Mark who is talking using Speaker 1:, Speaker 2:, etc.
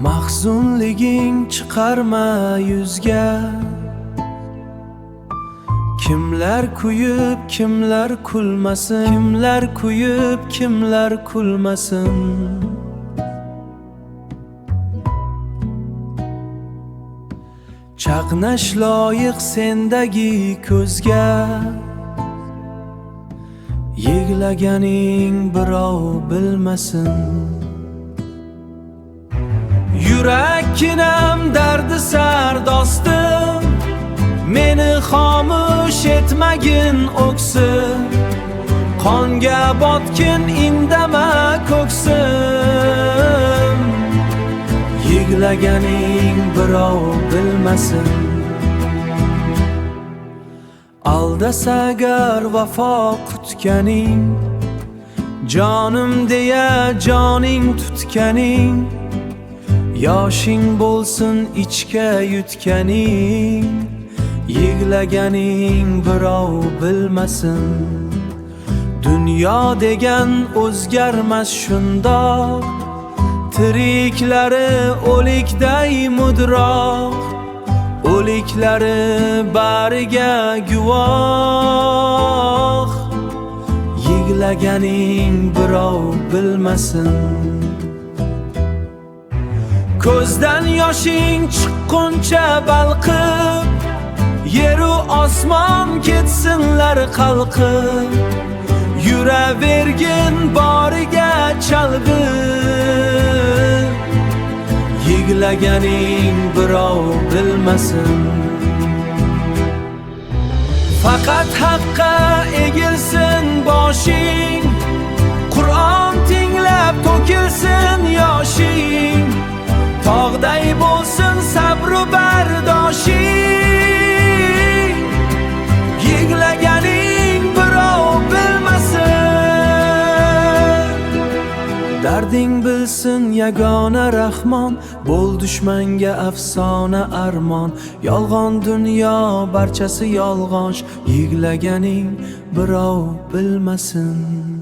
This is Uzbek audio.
Speaker 1: Mahzunliging chiqarma yuzga. Kimlar kuyib, kimlar kulmasin, kimlar kuyib, kimlar kulmasin. Chaqnash loyiq sendagi ko'zga, yig'laganing birov bilmasin. Yurakkinam dardi sar do'stim, meni xomush etmagin o'ksib. Qonga botgin indama ko'ksim, yig'laganing birov bilmasin. Aldasa agar vafo kutganing, jonim deya joning tutganing, yoshing bo'lsin ichga yutganing, yig'laganing birov bilmasin. Dunyo degan o'zgarmas shundoq, tiriklari o'likday mudroq, o'liklari bariga guvoh, yig'laganing birov bilmasin. Ko'zdan yoshing chiqquncha balqib, yeru osmon ketsinlar qalqib, yuravergin boriga chalg'ib, yig'laganing birov bilmasin. Faqat haqqa egilsin boshing, Qur'on tinglab to'kilsin yoshing, tog'day bo'lsin sabru bardoshing, yig'laganing birov bilmasin. Darding bilsin yagona Rahmon, bo'l dushmanga afsona armon. Yolg'on dunyo barchasi yolg'on, yig'laganing birov bilmasin.